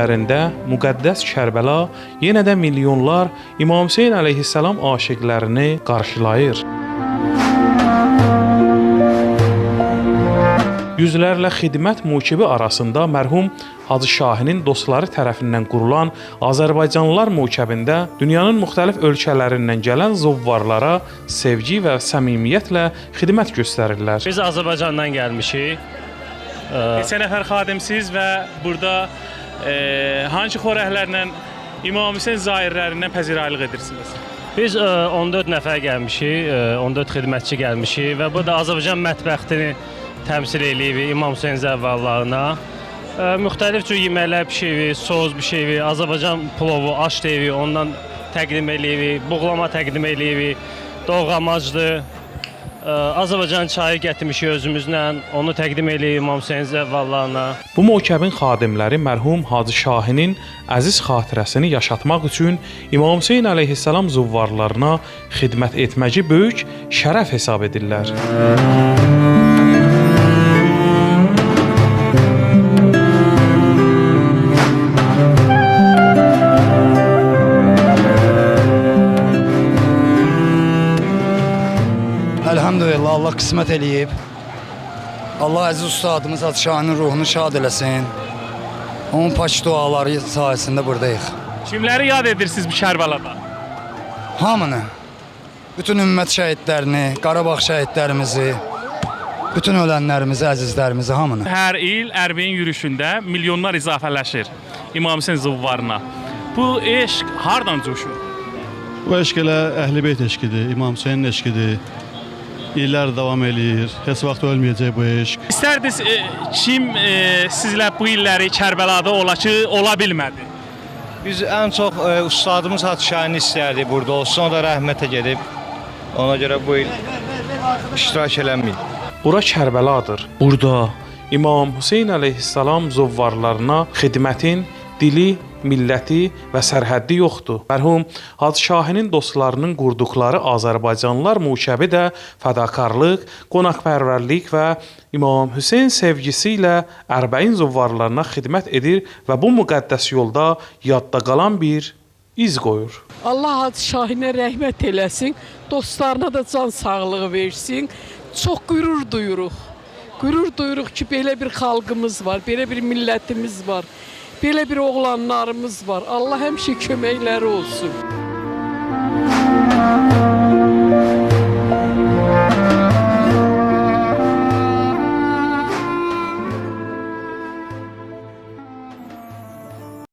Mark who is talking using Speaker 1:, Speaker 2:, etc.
Speaker 1: günlərində müqəddəs Kərbəla yenə də milyonlar İmam Hüseyn əleyhissalam aşiqlərini qarşılayır. Yüzlərlə xidmət mükibi arasında mərhum Hacı Şahinin dostları tərəfindən qurulan Azərbaycanlılar mükəbində dünyanın müxtəlif ölkələrindən gələn zuvvarlara sevgi və səmimiyyətlə xidmət göstərirlər.
Speaker 2: Biz Azərbaycandan gəlmişik.
Speaker 1: Neçə nəfər xadimsiz və burada hansı xörəklərlə İmam Hüseyn zairlərindən pəzirayılıq edirsiniz?
Speaker 2: Biz 14 nəfər gəlmişik, 14 xidmətçi gəlmişik və burada Azərbaycan mətbəxini təmsil eləyirik İmam Hüseyn zəvvarlarına. Müxtəlif cür yeməklər bişiririk, sos bişiririk, Azərbaycan plovu, aş deyirik, ondan təqdim eləyirik, buğlama təqdim eləyirik, doğramacdır. Azərbaycan çayı gətirmişik özümüzlə, onu təqdim eləyirik İmam Hüseyn zəvvarlarına.
Speaker 1: Bu mövkəbin xadimləri mərhum Hacı Şahinin əziz xatirəsini yaşatmaq üçün İmam Hüseyn əleyhissalam zuvvarlarına xidmət etməyi böyük şərəf hesab edirlər.
Speaker 3: Elhamdülillah Allah qismət eləyib. Allah əziz ustadımız Hacı Şahinin ruhunu şad eləsin. Onun pak duaları sayəsində buradayıq.
Speaker 1: Kimləri yad edirsiniz bu Kərbəlada?
Speaker 3: Hamını, bütün ümmət şəhidlərini, Qarabağ şəhidlərimizi, bütün ölənlərimizi, əzizlərimizi hamını.
Speaker 1: Hər il Ərbəyin yürüşündə milyonlar izafələşir İmam Hüseyn zuvvarına. Bu eşq hardan coşur?
Speaker 4: Bu eşq elə Əhl-i Beyt eşqidir, İmam Hüseynin eşqidir. İllər davam eləyir. Heç vaxt ölməyəcək bu eşq.
Speaker 1: İstərdiniz kim sizlə bu illəri Kərbəlada ola ki, ola bilmədi?
Speaker 5: Biz ən çox ustadımız Hacı Şahini istərdik burada olsun. O da rəhmətə gedib. Ona görə bu il iştirak eləməyib.
Speaker 1: Bura Kərbəladır. Burada İmam Hüseyn əleyhissalam zuvvarlarına xidmətin dili, milləti və sərhəddi yoxdur. Mərhum Hacı Şahinin dostlarının qurduqları Azərbaycanlılar mükəbi də fədakarlıq, qonaqpərvərlik və İmam Hüseyn sevgisi ilə Ərbəin zuvvarlarına xidmət edir və bu müqəddəs yolda yadda qalan bir iz qoyur.
Speaker 6: Allah Hacı Şahinə rəhmət eləsin, dostlarına da can sağlığı versin. Çox qürur duyuruq. Qürur duyuruq ki, belə bir xalqımız var, belə bir millətimiz var, belə bir oğlanlarımız var. Allah həmişə köməkləri olsun.